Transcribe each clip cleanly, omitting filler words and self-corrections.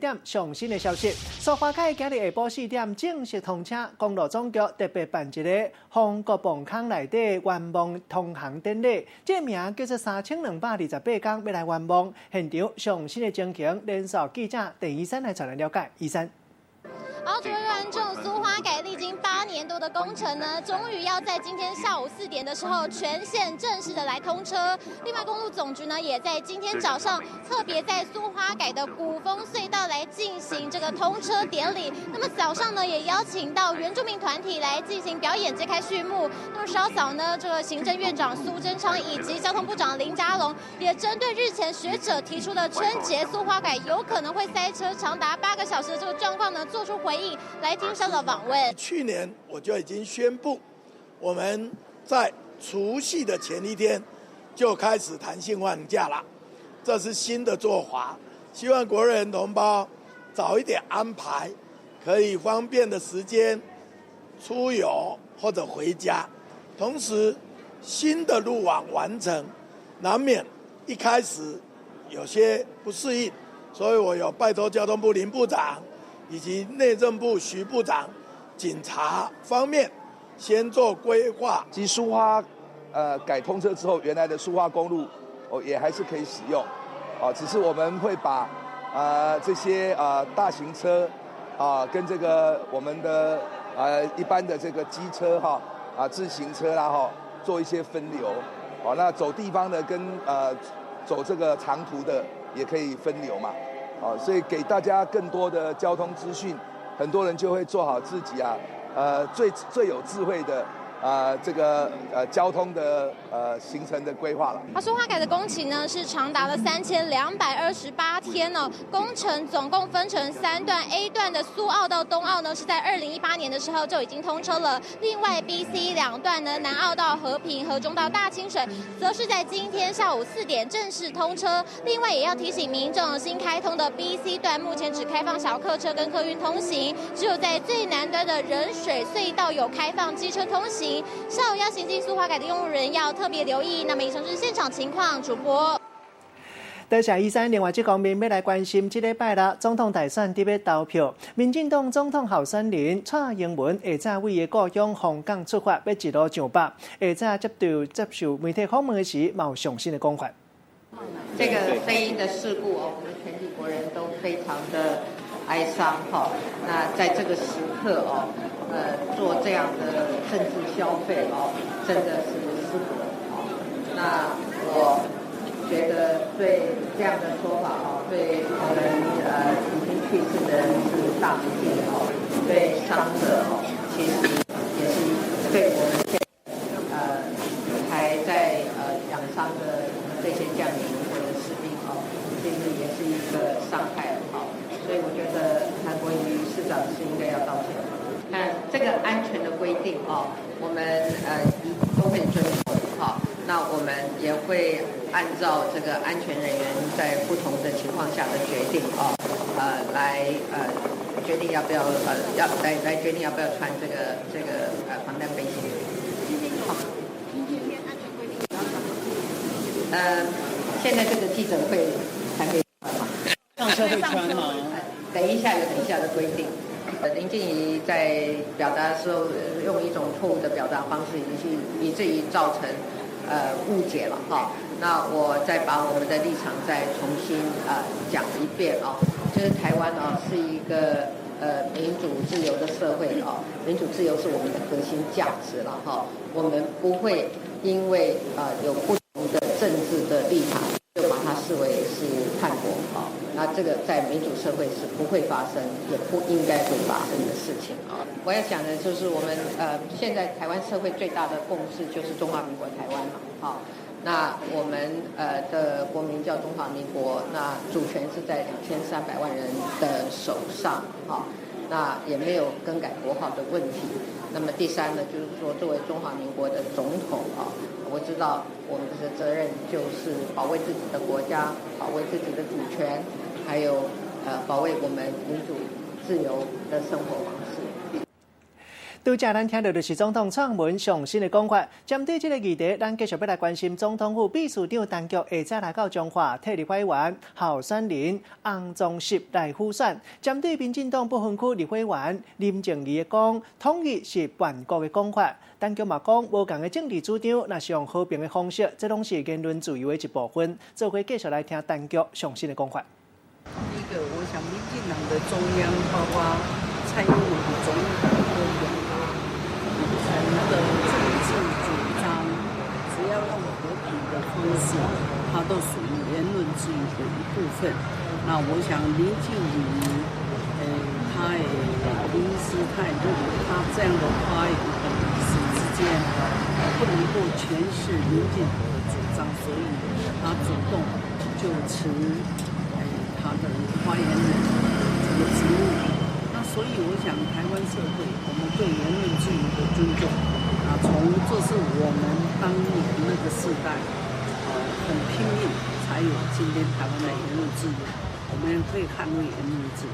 點上新的消息，蘇花改今日下晡4點正式通車，公路總局特別辦一个豐國磅空內底願望通航典禮，這个名叫做3228工欲來圓夢。現場上新的情形，連線記者鄭醫生來帶咱了解。醫生。好，各位觀眾，蘇花改歷經8年多的工程呢，終於要在今天下午4點的時候全線正式的來通車。另外，公路總局呢也在今天早上特別在蘇花改的鼓峰隧道來進行這個通車典禮。那麼早上呢，也邀請到原住民團體來進行表演，揭開序幕。那麼稍早呢，這個行政院長蘇貞昌以及交通部長林佳龍也針對日前學者提出的春節蘇花改有可能會塞車長達8個小時的這個狀況呢，做出回應，來聽上了訪問。去年我就已經宣布，我們在除夕的前一天就開始彈性放假了，這是新的做法，希望國人同胞早一點安排，可以方便的時間出遊或者回家。同時，新的路網完成，難免一開始有些不適應，所以我有拜託交通部林部長以及內政部徐部長、警察方面先做規劃。其實蘇花改通車之後，原來的蘇花公路哦也還是可以使用，哦，只是我們會把這些大型車啊跟這個我們的一般的這個機車哈啊自行車啦哈做一些分流，哦，那走地方的跟走這個長途的也可以分流嘛。哦，所以給大家更多的交通資訊，很多人就會做好自己啊，最最有智慧的啊，這個交通的行程的規劃了。好，蘇花改的工期呢是長達了3228天哦，工程總共分成三段，A 段的蘇澳到東澳呢是在2018年的時候就已經通車了，另外 B、C 兩段呢，南澳到和平、和中到大清水，則是在今天下午四點正式通車。另外也要提醒民眾，新開通的 B、C 段目前只開放小客車跟客運通行，只有在最南端的仁水隧道有開放機車通行。下午要行進蘇花改的用路人要特別留意。那麼以上就是現場情況，主播。多謝醫生。另外，這方面欲來關心，這禮拜六總統大選佇欲投票，民進黨總統候選人蔡英文下早為伊的故鄉鳳港出發，欲一路上北。下早接受媒體訪問時，嘛有上新的講法。這個飛鷹的事故哦，我們全體國人都非常的哀傷哈。那在這個時刻哦，做這樣的政治消費哦，真的是失格哦。那我覺得對這樣的說法哦，對我們已經去世的人是大不敬哦，對傷者哦，其實也是對我們現還在養傷的這些將領或者士兵哦，其實也是一個傷害哦。所以我覺得韓國瑜市長是應該要道歉。那這個安全的規定哦，我們都會遵守哈。那我們也會按照這個安全人員在不同的情況下的決定哦，來決定要不要要來決定要不要穿這個防彈背心。今天有今天安全規定要穿嗎？現在這個記者會還沒穿嘛？上車會穿嗎？等一下有等一下的規定。林靜儀在表達的時候，用一種錯誤的表達方式，以至於造成誤解了哈。那我再把我們的立場再重新講一遍哦，就是台灣啊是一個民主自由的社會哦，民主自由是我們的核心價值了哈。我們不會因為有不同的政治的立場，就把它視為是叛國啊。那這個在民主社會是不會發生，也不應該會發生的事情啊。我要講的就是我們現在台灣社會最大的共識就是中華民國台灣嘛，好，那我們的國名叫中華民國，那主權是在2300萬人的手上，哈，那也沒有更改國號的問題。那麼第三呢，就是說作為中華民國的總統啊，我知道我們的責任就是保衛自己的國家，保衛自己的主權，還有保衛我們民主自由的生活方式。拄才咱聽到就是總統蔡英文上新的講法。針對這个議題，咱繼續欲來關心總統府秘書長陳菊下早來到彰化，替立法委員候選人洪宗澤來輔選。針對民進黨不分區立法委員林靜儀的講，統一是叛國的講法。陳菊嘛講，無仝的政治主張，若是用和平的方式，這攏是言論自由的一部分。做伙繼續來聽陳菊上新的講法。第一個，我想民進黨的中央，包括蔡英文總統都表達，我們的政治主張，只要用和平的方式，它都屬於言論自由的一部分。那我想林靜儀，他也林醫師，他也認為他這樣的發言可能一時之間不能夠詮釋民進黨的主張，所以他主動就辭他的發言人這個職務。那所以我想，台灣社會我們對言論自由的尊重，啊，從這是我們當年那個世代，很拼命才有今天台灣的言論自由。我們會捍衛言論自由。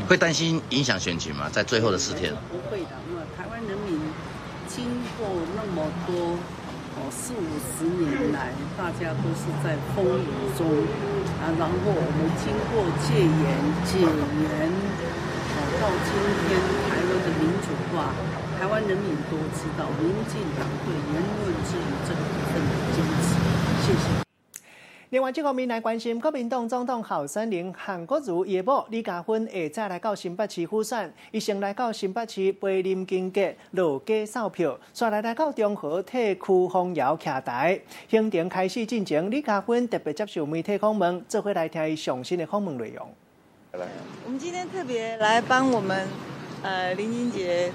會擔心影響選情嗎？在最後的4天？不會的，因為台灣人民經過那麼多四五十年來，大家都是在風雨中啊，然後我們經過戒嚴、解嚴，到今天台灣的民主化，台灣人民都知道民進黨對言論自由這個部分的堅持。謝謝。另外，這方面來關心國民黨總統候選人韓國瑜伊的某李嘉芬下早來到新北市輔選，伊先來到新北市陪林金杰落街掃票，紲來來到中和替區鳳瑤徛台。行程開始進前，李嘉芬特別接受媒體訪問，做伙來聽伊上新的訪問內容。來，我們今天特別來幫我們林金杰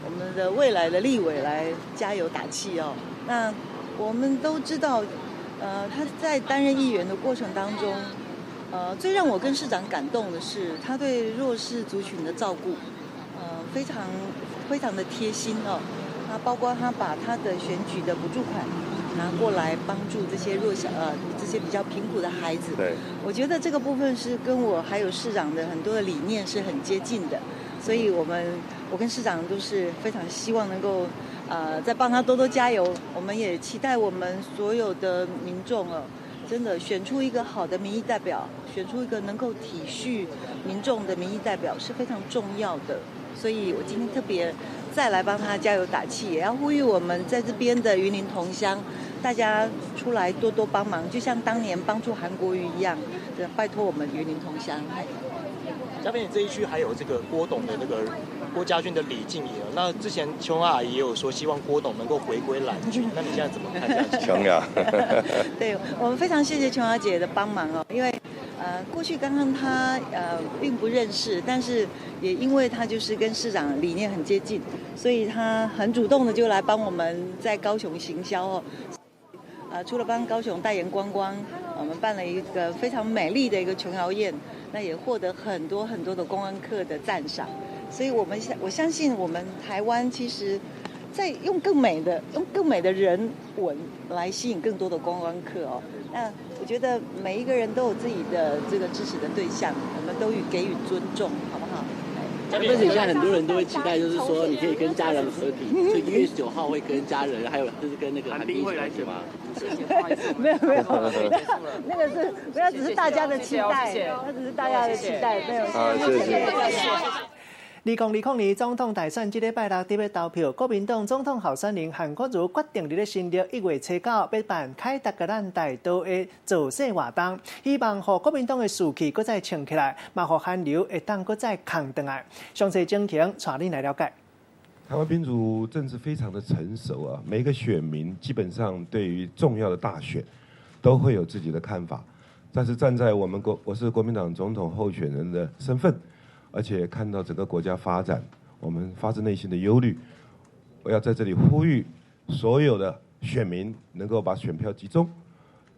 我們的未來的立委來加油打氣哦。那我們都知道。他在擔任議員的過程當中，最讓我跟市長感動的是，他對弱勢族群的照顧，非常非常的貼心哦。那包括他把他的選舉的補助款拿過來幫助這些弱小這些比較貧苦的孩子。我覺得這個部分是跟我還有市長的很多的理念是很接近的，所以我跟市長都是非常希望能夠再幫他多多加油。我們也期待我們所有的民眾哦，真的選出一個好的民意代表，選出一個能夠體恤民眾的民意代表是非常重要的。所以我今天特別再來幫他加油打氣，也要呼籲我們在這邊的雲林同鄉，大家出來多多幫忙，就像當年幫助韓國瑜一樣，拜託我們雲林同鄉。嘉賓，你這一區還有這個郭董的那個郭家軍的李靜儀，那之前瓊阿姨也有說希望郭董能夠回歸藍軍，那你現在怎麼看？瓊瑤，對，我們非常謝謝瓊瑤姐的幫忙哦，因為過去剛剛她並不認識，但是也因為她就是跟市長理念很接近，所以她很主動的就來幫我們在高雄行銷哦。除了幫高雄代言觀光，我們辦了一個非常美麗的一個瓊瑤宴，那也獲得很多很多的觀光客的讚賞。所以我相信我們台灣其實，在用更美的人文來吸引更多的觀光客哦。那我覺得每一個人都有自己的這個支持的對象，我們都給予尊重，好不好？但是現在很多人都會期待，就是說你可以跟家人合體，所以1月9號會跟家人，還有就是跟那個韓冰會來嗎？沒有沒有，那個是沒有，只是大家的期待，那只是大家的期待，沒有。好，謝謝。2020年總統大選，這禮拜六佇欲投票，國民黨總統候選人韓國瑜決定佇咧新竹1月初9欲辦凱達格蘭大道的造勢活動，希望予國民黨的士氣閣再撐起來，嘛予韓流會當閣再扛轉來。詳細情形，帶恁來了解。台灣民主政治非常的成熟啊，每一個選民基本上對於重要的大選都會有自己的看法，但是站在我們國，我是國民黨總統候選人的身份，而且看到整個國家發展，我們發自內心的憂慮。我要在這裡呼籲所有的選民能夠把選票集中，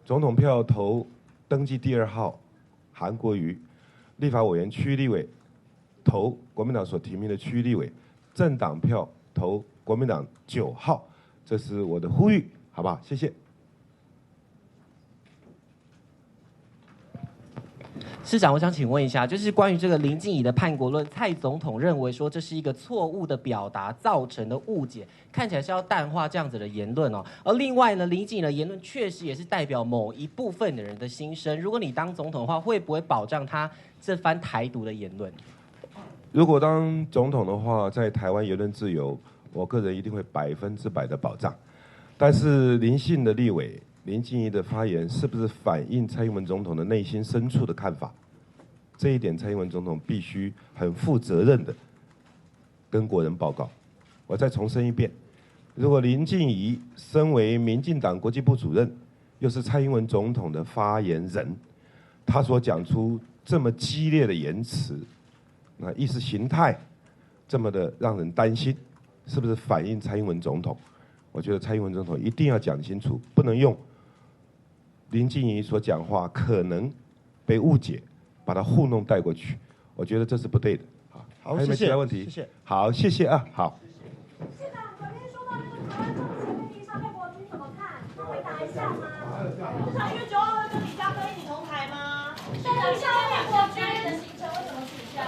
總統票投登記第二號韓國瑜，立法委員區立委投國民黨所提名的區立委，政黨票投國民黨9號，這是我的呼籲，好不好？謝謝。市長，我想請問一下，就是關於這個林靜儀的叛國論，蔡總統認為說這是一個錯誤的表達造成的誤解，看起來是要淡化這樣子的言論哦。而另外呢，林靜儀的言論確實也是代表某一部分的人的心聲。如果你當總統的話，會不會保障他這番台獨的言論？如果當總統的話，在台灣言論自由，我個人一定會100%的保障。但是林姓的立委林靜儀的發言，是不是反映蔡英文總統的內心深處的看法？這一點，蔡英文總統必須很負責任的跟國人報告。我再重申一遍，如果林靜儀身為民進黨國際部主任，又是蔡英文總統的發言人，他所講出這麼激烈的言辭，那意識形態這麼的讓人擔心，是不是反映蔡英文總統？我覺得蔡英文總統一定要講清楚，不能用林靜儀所講話可能被誤解，把它糊弄帶過去，我覺得這是不對的。好，好，還有沒有其他問題？謝謝。好，謝謝啊，好。市長，昨天說到那個台灣中前面地上被國軍怎麼看？回答一下嗎？市長1月9號會跟李家哥一起同台嗎？市長，下面國軍的行程為什麼取消？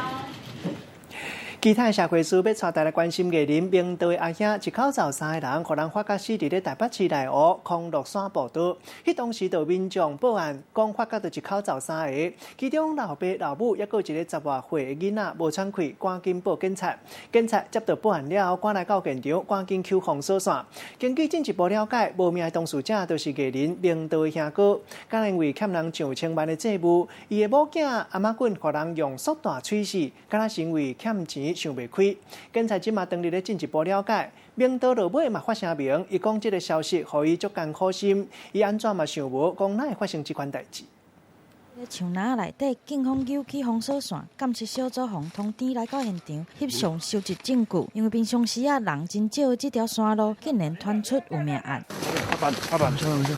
其他社會事欲帶大家關心藝人明道的阿兄，一口罩三个人，予人發覺死佇咧台北市內湖康樂山步道。彼當時就民眾報案，講發覺著一口罩三个，其中老爸、老母，抑閣有一个10外歲的囡仔無喘氣，趕緊報警察。警察接到報案了後，趕來到現場，趕緊搝封鎖線。根據進一步了解，無名的當事者就是藝人明道的兄哥，敢因為欠人上千萬的債務，伊的某囝阿媽棍予人用縮大喙齒，敢若是因為欠錢想袂開。警察這馬當日咧進一步了解，明道落尾嘛發聲明，伊講這个消息予伊足艱苦心，伊按怎嘛想無講哪會發生這款代誌。樹林內底，警方扭起封鎖線，監測小組予通知來到現場翕相收集證據。因為平常時啊人真少的這條山路，竟然傳出有命案。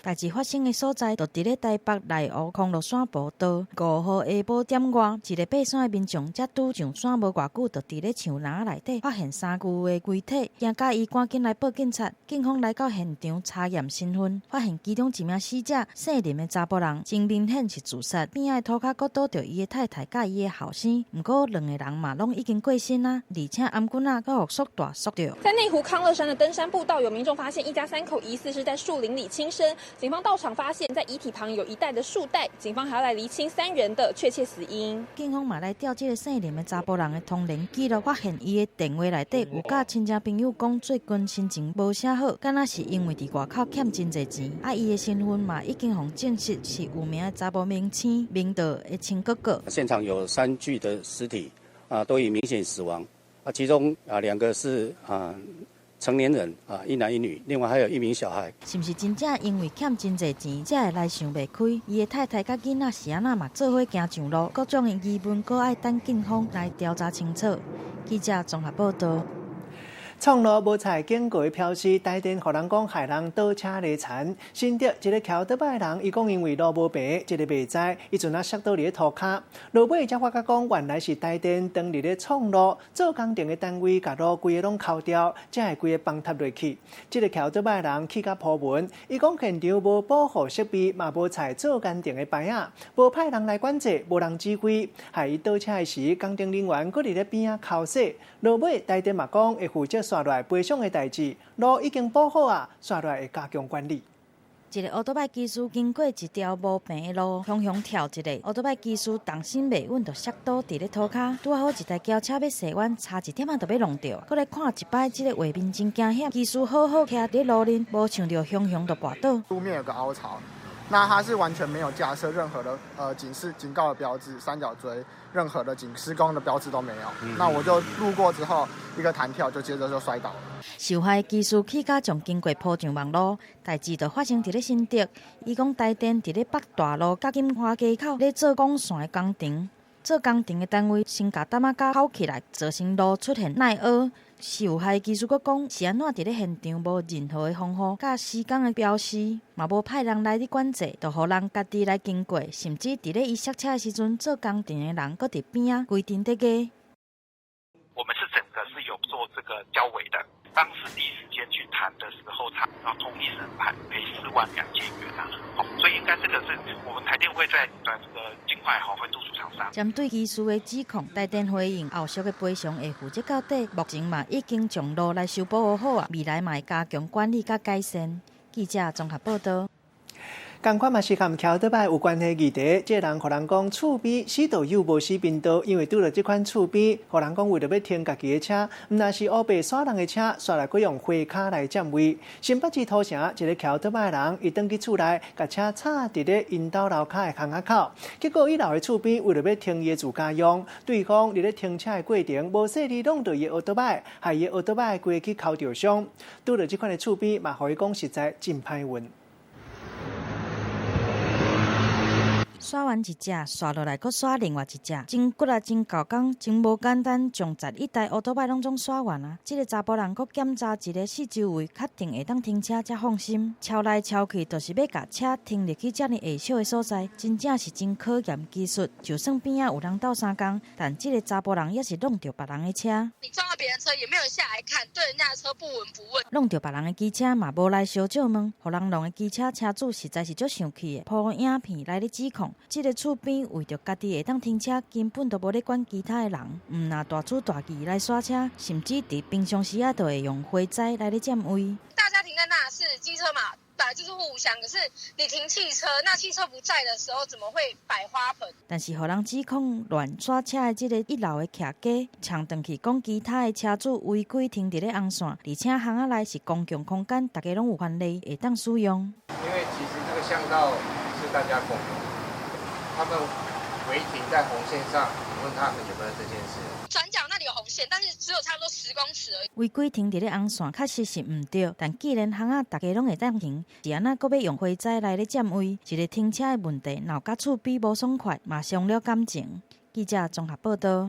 代誌發生的所在，就佇咧台北內湖康樂山步道5號下晡點外，一個爬山的民眾才拄上山無偌久，就佇咧樹林內底發現三具的遺體，驚甲伊趕緊來報警察。警方來到現場查驗身份，發現其中一名死者姓林的查埔人，真明顯是自殺。邊仔的塗跤閣倒著伊的太太佮伊的後生，毋過兩个人嘛攏已經過身啊，而且頷頸仔閣予束帶束著。在內湖康樂山的登山步道，有民眾發現一家三口疑似是在樹林裡輕生。警方到場發現，在遺體旁有一袋的束帶，警方還要來釐清三人的確切死因。警方嘛來調這个姓林的查埔人的通聯記錄，發現伊的電話內底有佮親戚朋友講最近心情無啥好，敢若是因為佇外口欠真濟錢。啊，伊的身份嘛已經予證實是有名的查埔明星明道的親哥哥。現場有3具的屍體，啊，都已明顯死亡。啊，其中啊2個是啊成年人，啊一男一女，另外還有一名小孩。是毋是真正因為欠真濟錢，才會來想袂開？伊的太太佮囡仔是按怎嘛做伙行上路？各種的疑問，閣愛等警方來調查清楚。記者綜合報道。創路無採警告的標示，台電予人講害人倒車犁田。新竹一个騎歐多擺的人，伊講因為路無平，這个袂知，伊陣仔摔倒佇咧塗跤。落尾才發覺講，原來是台電當日咧創路做工程的單位，共路規个攏摳掉，才會規个崩塌落去。這个騎歐多擺的人去甲鋪文，伊講現場無保護設備，嘛無採做工程的牌仔，無派人來管制，無人指揮，害伊倒車的時，工程人員閣佇咧邊仔剾洗。落尾台電嘛講會負責紲落來賠償的代誌，路已經補好啊，紲落來會加強管理。一个歐多擺騎士經過一條無平的路，雄雄跳一个歐多擺騎士重心袂穩，就摔倒佇咧塗跤。拄仔好一台轎車欲踅彎，差一點仔就欲挵著。閣來看一擺，這个畫面真驚險。騎士好好徛佇路面，無想著雄雄就跋倒。路面有個凹槽，那它是完全沒有架設任何的警示、警告的標誌、三角錐，任何的警施工的標誌都沒有。那我就路過之後，一個彈跳就接著就摔倒了。受害騎士去甲將經過鋪上網路，代誌就發生佇咧新竹。伊講台電佇咧北大路佮金華街口咧做廣線的工程，做工程的單位先共擔仔膠摳起來，造成路出現內凹。受害騎士閣講，是按怎佇咧現場無任何的防護佮施工的標示，嘛無派人來咧管制，就予人家己來經過，甚至佇咧伊摔車的時陣，做工程的人閣佇邊仔規陣佇咧。我們是整個是有做這個交維的，當時第一時間去談的時候，他同意是賠4萬2千元啊。好，所以應該這個是我們台電會在這個盡快好會督促廠商。針對技師的指控，台電回應後續的賠償會負責到底，目前嘛已經將路來修補好啊，未來嘛會加強管理佮改善。記者綜合報道。仝款嘛是佮騎歐多擺有關係議題，這個人予人講厝邊死道友無死貧道，因為拄著這款厝邊，予人講為著欲停家己的車，毋但是烏白徙人的車，煞來閣用花跤來佔位。新北市土城一个騎歐多擺的人，伊轉去厝內，共車插佇咧𪜶兜樓跤的空仔口，結果一樓的厝邊為著欲停伊的自家用，對方佇咧停車的過程無細膩弄著伊的歐多擺，害伊的歐多擺規去敲著傷。拄著這款的厝邊嘛，予伊講實在真歹運。徙完一隻，徙落來，閣徙另外一隻，真骨力，真夠工，真無簡單，將11台烏托邦攏總徙完啊！這个查埔人閣檢查一个四周圍，確定會當停車才放心。超來超去，就是欲共車停入去遮爾下小的所在，真正是真考驗技術。就算邊仔有人鬥相共，但這个查埔人也是弄著別人的車。你撞到別人車，也沒有下來看，對人家的車不聞不問。弄著別人的機車嘛，無來相借問，予人弄的機車車主實在是足生氣的，鋪影片來咧指控。這个厝邊為著家己會當停車，根本就無咧管其他的人，毋但大主大義來徙車，甚至佇平常時仔就會用花栽來咧佔位。大家停在那是機車嘛，本來就是互相。可是你停汽車，那汽車不在的時候，怎麼會擺花盆？但是予人指控亂徙車的這个一樓的徛家，嗆轉去講其他的車主違規停佇咧紅線，而且巷仔內是公共空間，大家攏有權利會當使用。因為其實這個巷道是大家共用。他們違停在紅線上，你問他們有沒有這件事？轉角那裡有紅線，但是只有差不多10公尺而已。違規停佇咧紅線確實是毋對，但既然巷仔大家攏會當停，是按怎閣欲用花栽來咧佔位？一个停車的問題，鬧甲厝邊無爽快，嘛傷了感情。記者綜合報道。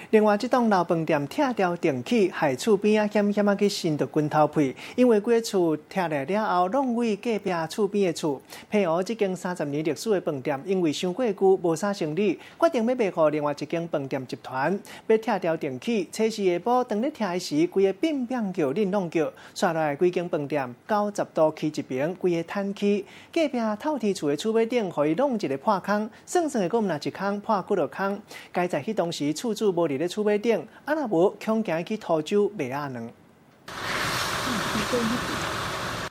另外，這棟老飯店拆掉電器，害厝邊仔險險仔去擤著拳頭屁，因為規个厝拆來了後，攏位隔壁厝邊的厝。澎湖這間30年歷史的飯店，因為傷過舊，無啥生理，決定欲賣予另外一間飯店集團。欲拆掉電器，初四下晡當咧拆時，規个變變叫、振動叫，煞落來規間飯店90度起一爿，規个癱去。隔壁透天厝的厝尾頂，予伊弄一个破空，算算的閣毋若一空破幾落空。佳哉彼當時厝主無佇咧厝尾頂，啊若無，恐驚去塗州麥仔卵。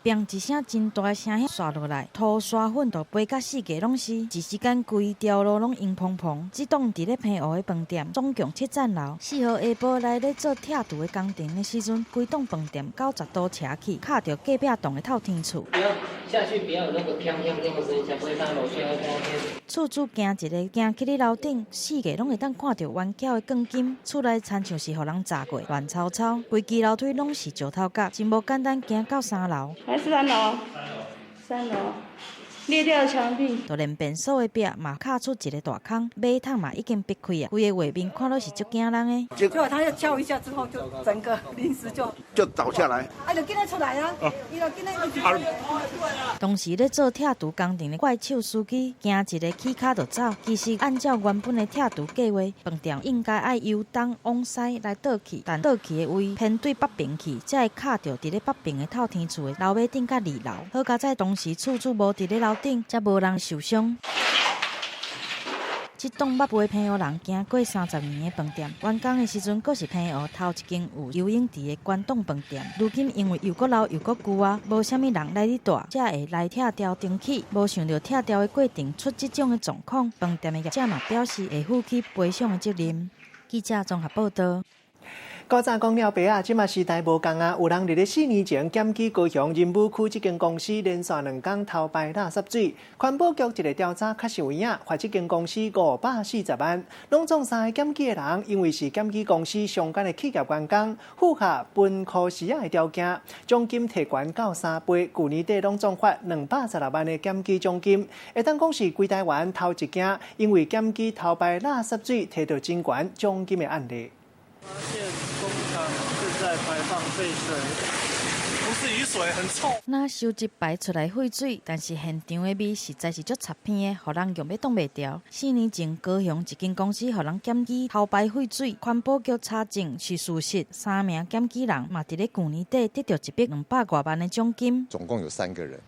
砰一聲真大聲，瀉落來，塗沙粉都飛甲四界攏是，一時間規條路攏黃蓬蓬。這棟佇咧澎湖的飯店，總共七層樓。4號下晡來咧做拆除的工程的時陣，規棟飯店90度斜去，敲著隔壁棟的透天厝。不要下去，不要有那個鏘鏘那個聲音，才不會讓樓下那邊。厝主驚一个，驚去咧樓頂，四界攏會當看著彎橋的鋼筋，厝內親像是予人炸過，亂糟糟，規支樓梯攏是石頭角，真無簡單，行到三樓。還是三樓，三樓裂掉牆壁，就連便所的壁嘛，敲出一个大空，馬桶嘛已經癟開啊，規个畫面看落是足驚人的。結果他就敲一下之後，就整個臨時就倒下來。啊，就緊出來啊！伊就緊當時咧做拆除工程的怪手司機，驚一个起跤就走。其實按照原本的拆除計劃，飯店應該愛由東往西來倒去，但倒去的位偏對北邊去，才會敲著佇咧北邊的透天厝的樓尾頂佮二樓。好佳哉當時厝主無佇咧樓頂，才無人受傷。這棟捌陪澎湖人行過30年的飯店，完工的時陣，閣是澎湖頭一間有游泳池的關棟飯店。如今因為又閣老又閣舊啊，無啥物人來咧蹛，才會來拆掉重起。無想著拆掉的過程出這種的狀況，飯店的業者嘛表示會負起賠償的責任。記者綜合報道。古早講了白啊，這馬時代無仝啊！有人佇咧4年前檢舉高雄仁武區這間公司連續兩工偷排垃圾水，環保局一个調查確實有影，罰這間公司540萬。攏總三个檢舉的人，因為是檢舉公司相關的企業員工，符合分科時仔的條件，獎金提懸到3倍。舊年底攏總發216萬的檢舉獎金，會當講是規台灣頭一件，因為檢舉偷排垃圾水提著真懸獎金的案例。發現工廠正在排放廢水，是雨水，很臭。若收集排出來廢水，但是現場的味實在是足插鼻的，予人強欲擋袂牢。4年前，高雄一間公司予人檢舉偷排廢水，環保局查證是事實，3名檢舉人嘛佇咧舊年底得著一筆200外萬的獎金。總共有3個人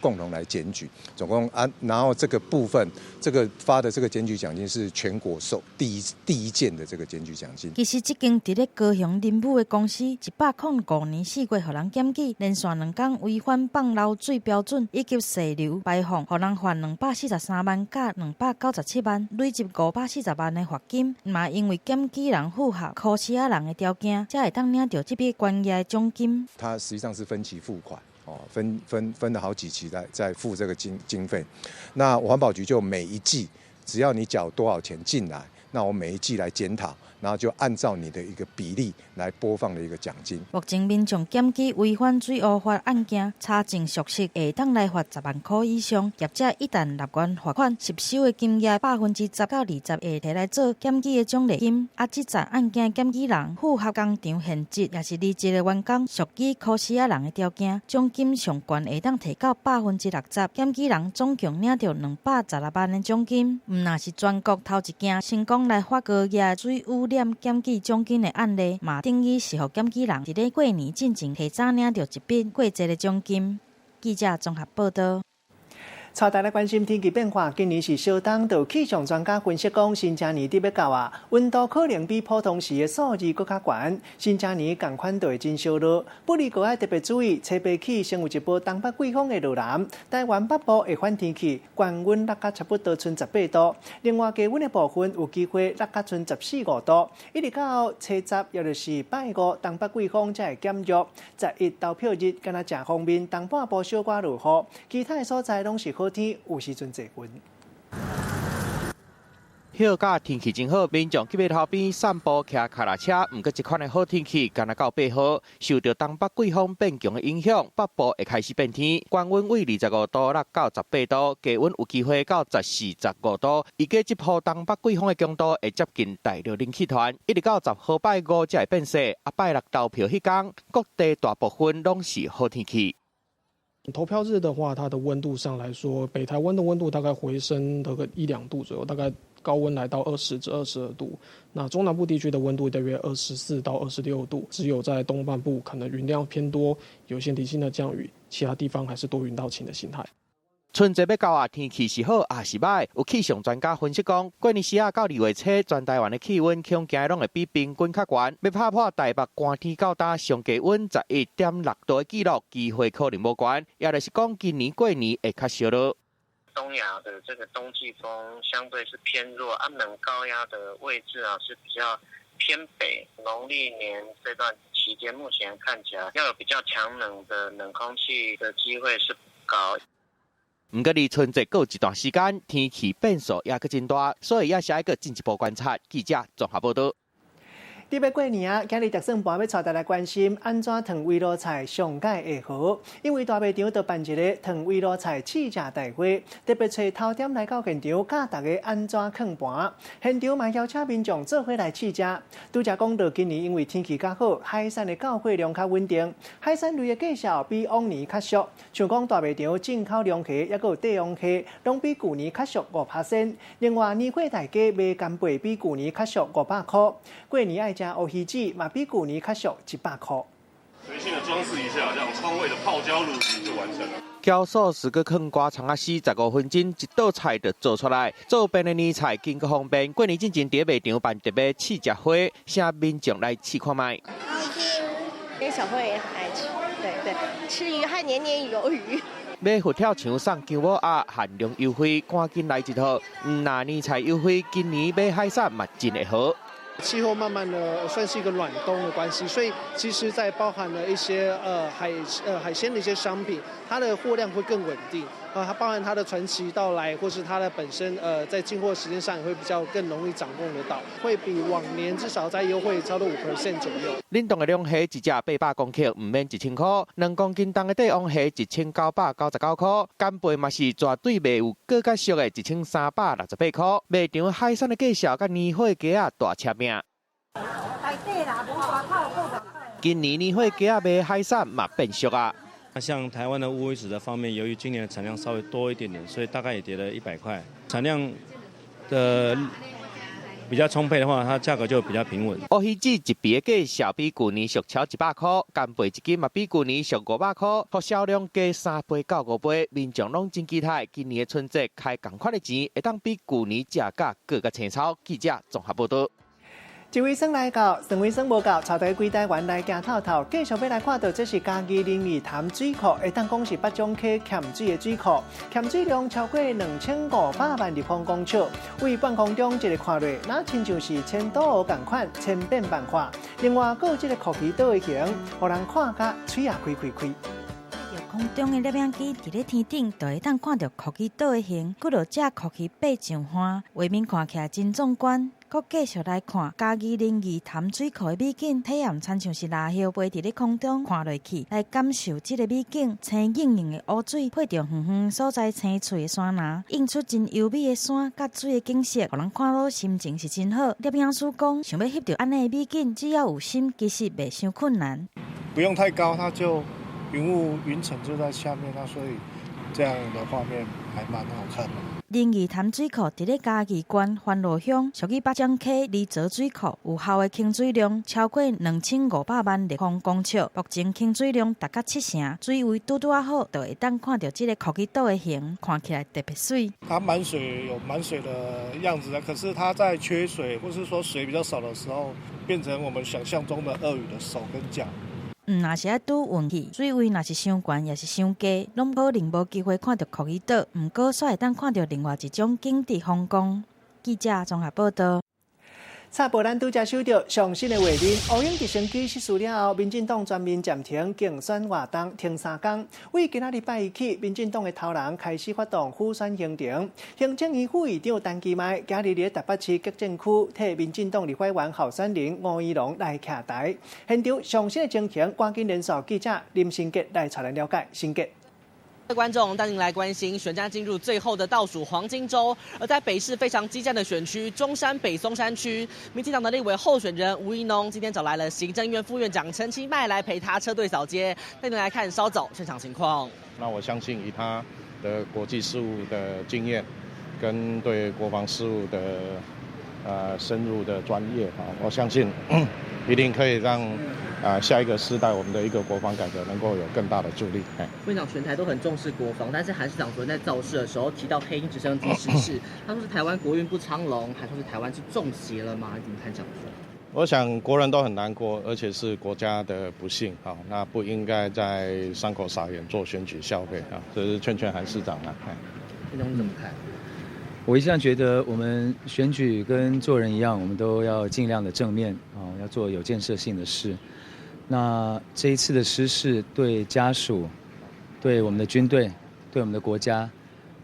共同來檢舉，總共啊，然後這個部分，這個發的這個檢舉獎金是全國首第一件的這個檢舉獎金。其實這間佇咧高雄林武的公司，105年4月予人檢舉，連續2工違反放漏水標準以及細流排放，予人罰243萬佮297萬，累積540萬的罰金。嘛因為檢舉人符合箍匙仔人的條件，才會當領著這筆懸額的獎金。它實際上是分期付款。哦，分了好幾期在付這個經費，那環保局就每一季，只要你繳多少錢進來，那我每一季來檢討，然後就按照你的一個比例來撥放的一個獎金。目前民眾檢舉違反水污法案件，查證屬實，會當來罰10萬塊以上。業者一旦立願罰款，實收的金額10%到20%會提來做檢舉的獎勵金。啊，這則案件檢舉人符合工廠現職也是離職的員工，屬於箍匙仔人的條件，獎金上懸會當提到60%。檢舉人總共領著216萬的獎金。毋若是全國頭一件成功來發高額水污染檢舉獎金的案例，嘛等於是予檢舉人佇咧過年進前提早領著一筆過濟的獎金。記者綜合報導。帶大家關心天氣變化，今年是小冬，就氣象專家分析講，新正年底欲到啊，溫度可能比普通時的數字閣較懸。新正年仝款就會真燒熱，不過閣愛特別注意，初八起先有一波東北季風會落南，台灣北部會反天氣，高溫落甲差不多賰18度。另外低溫的部分有機會落甲賰14、15度，一直到初十，也就是拜五，東北季風才會減弱。11投票日，敢若誠方便，東半部小可落雨，其他的所在攏是好天，有時陣濟雲。歇假天氣真好，民眾去碼頭邊散步、騎腳踏車。毋過這款的好天氣，干焦到8號，受著東北季風變強的影響，北部會開始變天，高溫為25度落到18度，低溫有機會到14、15度。預計這波東北季風的強度會接近大陸冷氣團，一直到10號拜五才會變細。啊，拜六投票彼天，各地大部分攏是好天氣。投票日的話，它的溫度上來說，北台灣的溫度大概回升得個1、2度左右，大概高溫來到20至22度。那中南部地區的溫度大約24到26度，只有在東半部可能雲量偏多，有些零星的降雨，其他地方還是多雲到晴的形態。春節欲到啊，天氣是好抑是䆀？有氣象專家分析講，過年時仔到2月初，全台灣的氣溫恐驚攏會比平均較懸。欲拍破台北寒天到今上低溫11.6度的紀錄，機會可能無懸。也就是講，今年過年會較燒熱。東亞的這個冬季風相對是偏弱，啊，冷高壓的位置啊是比較偏北。農曆年這段期間，目前看起來要有比較強冷的冷空氣的機會是不高。毋過離春節閣有一段時間，天氣變數也閣真大，所以也是愛閣進一步觀察。記者綜合報導。佇欲過年啊，今日特算盤欲帶大家關心按怎燙圍爐菜上蓋會好，因為大賣場就辦一个燙圍爐菜試食大會，特別揣頭點來到現場教大家按怎囥盤。現場嘛邀請民眾做伙來試食。拄才講到今年因為天氣較好，海產的到貨量較穩定，海產類的價數比往年較俗。像講大賣場進口龍蝦，抑閣有帝王蝦，攏比舊年較俗5%。另外年貨大街賣干貝比舊年較俗500箍。過年愛食烏魚子嘛，比舊年較俗100箍。隨性的裝飾一下，這樣川味的泡椒鱸魚就完成了。酵素絲閣囥瓜蔥仔絲15分鐘，一道菜就做出來。做便的年菜經過方便，過年進前佇賣場辦特別試食會，請民眾來試看覓。因為小朋友也很愛吃，對對，吃魚還年年有餘。買佛跳牆送薑母鴨，限量優惠，趕緊來一套。毋若年菜優惠，今年買海產嘛真會好。氣候慢慢的算是一個暖冬的關係，所以其實，在包含了一些海鮮的一些商品，它的貨量會更穩定。它包含它的傳奇到來，或是它的本身在進貨時間上也會比較更容易掌控得到，會比往年至少在優惠差不多5%左右。冷凍的龍蝦一隻800公克，毋免1000箍；2公斤重的帝王蝦1999箍，干貝嘛是絕對袂有閣較俗的1368箍。賣場海產的介紹，佮年貨雞仔大車命。今年年岁鸡仔賣海產嘛變俗啊。像台灣的烏魚子的方面，由於今年的產量稍微多一點點，所以大概也跌了100塊。產量的比較充沛的話，它價格就比較平穩。烏魚子一皮的價數比舊年俗超100塊，干貝一斤嘛比舊年俗500塊，予銷量加3倍到5倍。民眾攏真期待今年的春節開仝款的錢，會當比舊年食甲閣較青草。記者綜合報道。一位耍來到，兩位耍無夠，帶大家規台灣來行透透。繼續欲來看到，這是嘉義林義潭水庫，會當講是八掌溪鹹水的水庫，鹹水量超過2500萬立方公尺。對半空中一个看落，若親像是千島湖仝款，千變萬化。另外，閣有這個洘魚島的形，予人看甲喙仔開開開。空中的攝影機佇咧天頂，就會當看著洘魚島的形，幾落隻洘魚爬上岸，畫面看起來真壯觀。閣繼續來看嘉義林義潭水庫的美景，體驗親像是蠟葉飛佇咧空中看落去，來感受這个美景。青盈盈的湖水配著遠遠所在青翠的山林，映出真優美的山佮水的景色，予人看了心情是真好。攝影師講，想欲翕著按呢的美景，只要有心，其實袂傷困難。不用太高，它就雲霧雲層就在下面，那所以這樣的畫面還蠻好看的。林義潭水庫佇咧嘉義縣番路鄉，屬於八掌溪離澤水庫，有效的傾水量超過2500萬立方公尺，目前傾水量達到七成，水位拄拄仔好，就會當看著這个洘魚島的形，看起來特別媠。它滿水有滿水的樣子，可是它在缺水或是說水比較少的時候，變成我們想象中的鱷魚的手跟腳。若是愛拄運氣，水位若是傷懸，抑是傷低，攏可能無機會看著洘魚島。毋過，煞會當看著另外一種景致風光。記者綜合報道。插播咱拄才收著上新的畫面，烏鷹直升機失事了後，民進黨全面暫停競選活動，停3工。為今仔日拜一起，民進黨的頭人開始發動輔選行程。行政院副院長陳其邁今日佇台北市潔淨區替民進黨立法委員候選人吳怡農來徛台。現場上新的情形，趕緊連線記者林新杰來帶咱了解。新杰。各位觀眾帶您來關心選戰進入最後的倒數黃金週，而在北市非常激戰的選區中山北松山區，民進黨的立委候選人吳怡農今天找來了行政院副院長陳其邁來陪他車隊掃街，帶您來看稍早現場情況。那我相信以他的國際事務的經驗，跟對國防事務的深入的專業啊，我相信一定可以讓下一個世代我們的一個國防改革能夠有更大的助力。院長，全台都很重視國防，但是韓市長昨天在造勢的時候提到黑鷹直升機失事，他說是台灣國運不昌隆，還說是台灣是中邪了嗎？你怎麼看這樣說？我想國人都很難過，而且是國家的不幸啊，那不應該在傷口撒鹽做選舉消費啊，這是勸勸韓市長啊。院長你怎麼看？我一向覺得我們選舉跟做人一樣，我們都要盡量的正面啊，要做有建設性的事。那這一次的失事對家屬、對我們的軍隊、對我們的國家，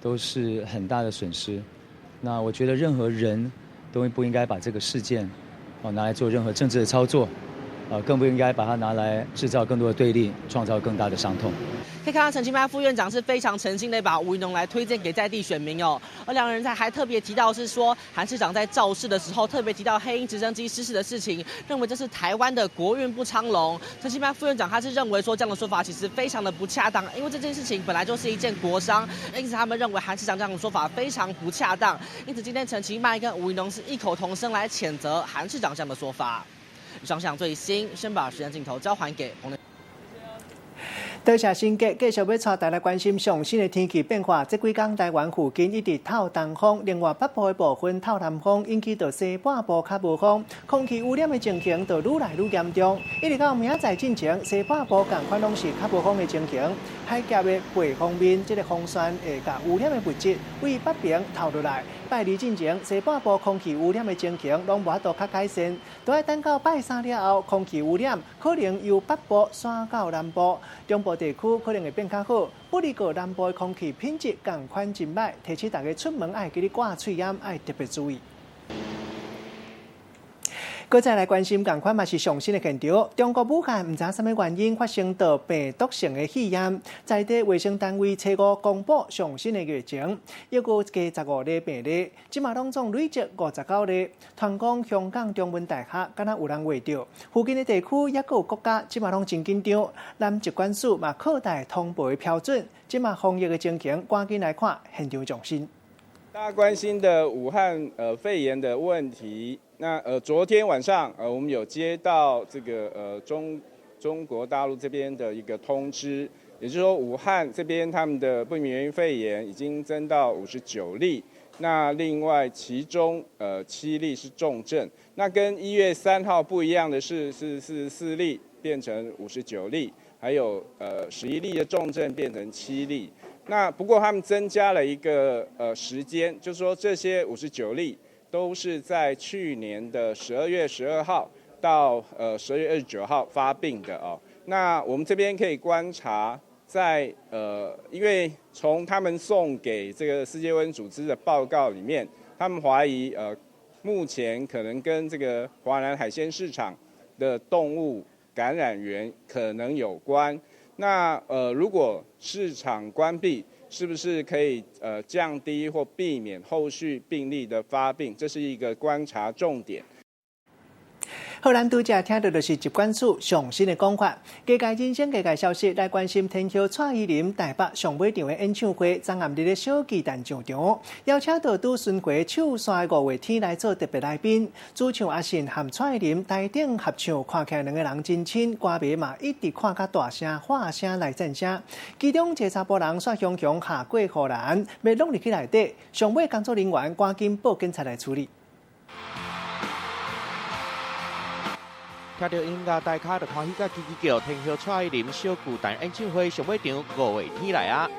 都是很大的損失。那我覺得任何人都不應該把這個事件啊拿來做任何政治的操作，啊，更不應該把它拿來製造更多的對立，創造更大的傷痛。可以看到陳其邁副院長是非常誠心的把吳怡農來推薦給在地選民哦，而兩人在還特別提到是說，韓市長在造勢的時候特別提到黑鷹直升機失事的事情，認為這是台灣的國運不昌隆。陳其邁副院長他是認為說這樣的說法其實非常的不恰當，因為這件事情本來就是一件國殤，因此他們認為韓市長這樣的說法非常不恰當。因此今天陳其邁跟吳怡農是異口同聲來譴責韓市長這樣的說法。以上是最新，先把時間鏡頭交還給彭。多謝新杰，繼續欲帶大家關心上新的天氣變化。這幾工台灣附近一直透東風，另外北部的部分透南風，引起著西半部較無風，空氣污染的情形就愈來愈嚴重。一直到明仔載進前，西半部仝款攏是較無風的情形。海峽的背風面，這个風旋會共污染的物質對北邊透落來。拜二進前，西半部空氣污染的情形攏無法度較改善，都愛等到拜三了後，空氣污染可能由北部徙到南部，中部地區可能會變較好。不過南部的空氣品質仝款真䆀，提醒大家出門愛記得掛喙罨，愛特別注意。閣再來關心，仝款嘛是上新的現場。中國武漢毋知啥物原因發生著病毒性的肺炎，在地衛生單位初五公布上新的疫情，抑閣加15例病例，這馬攏總累積59例。傳講香港中文大學敢若有人患著，附近的地區抑閣有國家，這馬攏真緊張。南疾管署嘛擴大通報的標準，這馬防疫的情形，趕緊來看現場上新。大家關心的武漢肺炎的問題。那昨天晚上我們有接到這個中國大陸這邊的一個通知，也就是說武漢這邊他們的不明原因肺炎已經增到59例，那另外其中7例是重症，那跟1月3號不一樣的是44例變成59例，還有11例的重症變成7例。那不過他們增加了一個時間，就是說這些59例。都是在去年的12月12號到12月29號發病的哦。那我們這邊可以觀察在，因為從他們送給這個世界衛生組織的報告裡面，他們懷疑目前可能跟這個華南海鮮市場的動物感染源可能有關。那如果市場關閉，是不是可以降低或避免後續病例的發病？這是一個觀察重點。好，咱拄才聽到就是疾管署上新的講法。加蓋人生，加蓋消息來關心天后蔡依林台北上尾場的演唱會，昨暗佇咧小巨蛋上場，邀請到拄巡迴唱山的五月天來做特別來賓。主唱阿信和蔡依林台頂合唱，看起來兩個人真親，歌迷嘛一直看甲大聲喊聲來讚聲。其中一個查埔人煞雄雄下過護欄，欲挵入去內底，上尾工作人員趕緊報警察來處理。聽著音樂，大家就歡喜甲嘰嘰叫。天后蔡依林小巨蛋演唱會上尾場五月天來啊！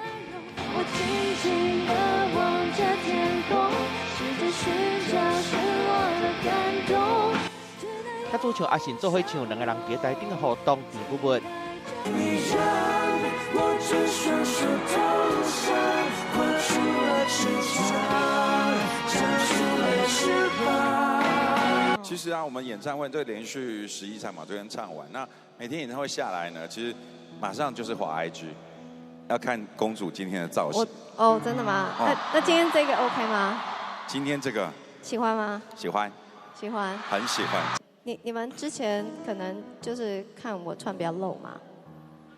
佮主唱阿信做伙唱，兩個人佇台頂的互動甜不不。其實啊，我們演唱會都連續11場嘛，昨天唱完。那每天演唱會下來呢，其實馬上就是滑 IG，要看公主今天的造型。哦，真的嗎？哦，那今天這個 OK 嗎？今天這個喜歡嗎？喜歡。喜歡。很喜歡。你們之前可能就是看我穿比較露嘛，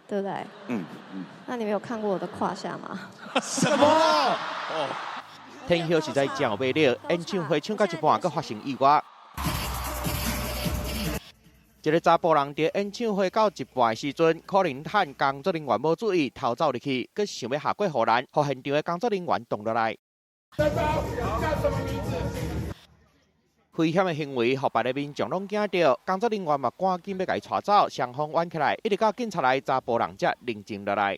對不對？嗯嗯。那你們有看過我的胯下嗎？什麼？哦。天后實在真有魅力，演唱會唱到一半，閣發生意外。一個查埔人佇演唱會到一半的時陣，可能趁工作人員無注意，逃走入去，閣想欲下過護欄，予現場的工作人員擋落來。危險的行為，予別个民眾攏驚著，工作人員嘛趕緊欲共伊帶走，雙方冤起來，一直到警察來，查埔人才冷靜落來。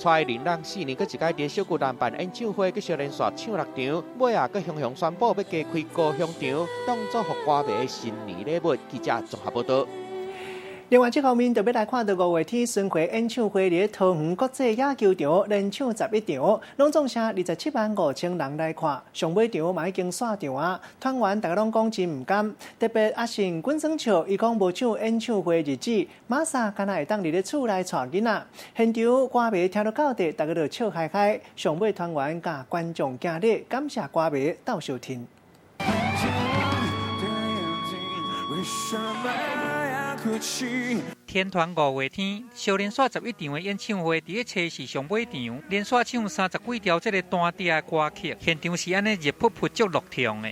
蔡依林人4年閣一擺佇小巨蛋辦演唱會，閣小連續唱6場，尾仔閣雄雄宣布欲加開高雄場，當作予歌迷的新年禮物。記者綜合報道。另外，這方面特別來看到五月天巡迴演唱會，佇桃園國際野球場連唱11場，攏總是27萬5千人來看。上尾場嘛已經散場啊，團員大家攏講真毋甘。特別阿信滾耍笑，伊講無唱演唱會日子，馬薩敢若會當佇咧厝內帶囡仔。現場歌迷聽到到底，大家就笑開開。上尾團員佮觀眾行禮，感謝歌迷鬥相挺。天团五月天小连续11场的演唱会，伫咧初四上尾场，连续唱30几条这个单调的歌曲，现场是按呢热扑扑足落场的。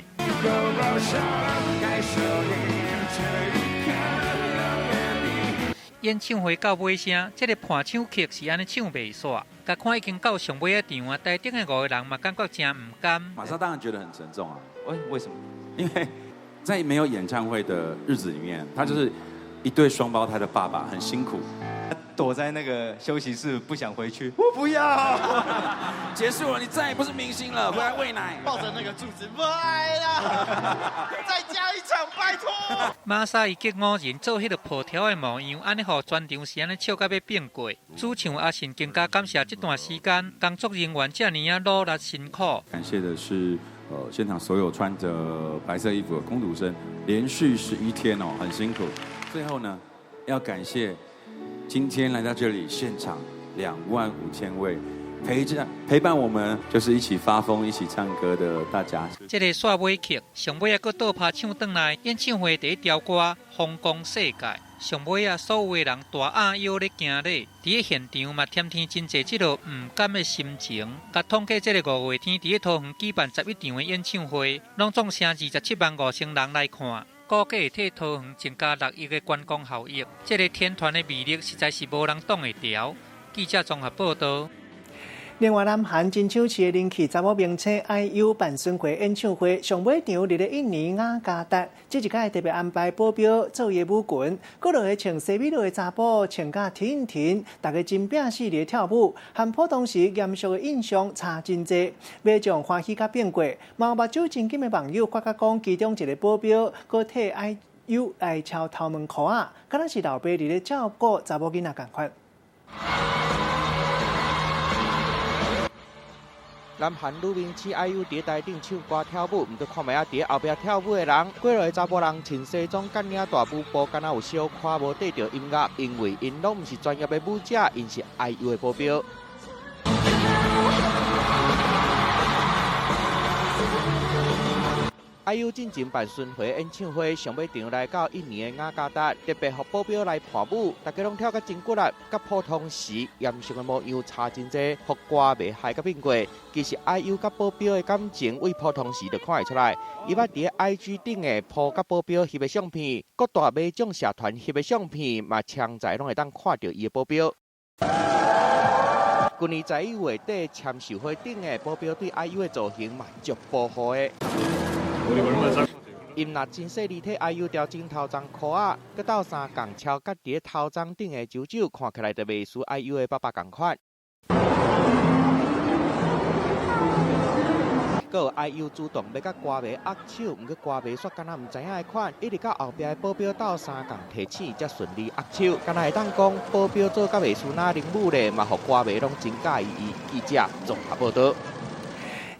演唱会到尾声，这个伴唱曲是按呢唱袂煞，共看已经到上尾仔场啊，台顶的5个人嘛感觉真毋甘。马上当然觉得很沉重啊！为什么？因为在没有演唱会的日子里面，他就是一对双胞胎的爸爸，很辛苦，躲在那个休息室不想回去。我不要，结束了，你再也不是明星了，回来喂奶，抱着那个柱子，不爱了，再加一场，拜拜託。馬賽伊激五人做彼个抱條的模樣，按呢予全場是按呢笑甲欲變過。主唱阿信更加感謝這段時間工作人員遮爾仔努力辛苦。感謝的是，現場所有穿著白色衣服的工讀生，連續11天哦，很辛苦。最後呢，要感謝今天來到這裡現場25000位。陪伴我們，就是一起發瘋、一起唱歌的大家。這个煞尾曲，上尾啊，閣倒拍唱轉來，演唱會第一條歌《風光世界》，上尾啊，所有的人大阿腰咧行禮，佇咧現場嘛添添真濟這个毋甘的心情。佮統計這个五月天佇咧桃園舉辦11場的演唱會，攏總成275,000人來看，估計會替桃園增加6億的觀光效益。這个天團的魅力實在是無人擋會牢。記者綜合報道。另外，南韓金秋市的人氣查某明星 IU 辦巡迴演唱會，上尾場佇咧印尼雅加達，這一擺特別安排保鏢做伊的舞群，閣落去穿西米露的查埔穿甲挺挺，大家真拼死咧跳舞，和普通時嚴肅的印象差真濟，馬上歡喜甲變過，嘛有目睭真緊的網友發覺講，其中一個保鏢閣替 IU 來敲頭毛箍仔，敢若是老爸佇咧照顧查某囡仔仝款。南韓女明星 IU 佇台頂唱歌跳舞，毋過看覓仔佇後壁跳舞的人，幾落个查埔人穿西裝甲領大舞步，敢若有小可無綴著音樂，因為𪜶攏毋是專業的舞者，𪜶是 IU 的保鏢。IU 進前辦巡迴演唱會，上尾場來到印尼的雅加達，特別予保鏢來伴舞，大家攏跳甲真骨力，佮普通時嚴肅的模樣差真濟，予歌迷害甲變過。其實 IU 佮保鏢的感情，為普通時就看會出來。伊捌佇 IG 頂的 po 佮保鏢翕的相片，各大迷眾社團翕的相片，嘛常在攏會當看著伊的保鏢。去年11月底簽售會頂的保鏢對 IU 的造型嘛足保護的。𪜶若真細膩替 IU 調整頭鬃箍仔，閣鬥相共敲佮佇咧頭鬃頂的手手，看起來就袂輸 IU 的爸爸仝款。閣有 IU 主動欲佮歌迷握手，毋過歌迷煞敢若毋知影的款，一直到後壁的保鏢鬥相共提醒，才順利握手。敢若會當講保鏢做甲袂輸那靈舞咧，嘛予歌迷攏真佮意伊。記者綜合報道。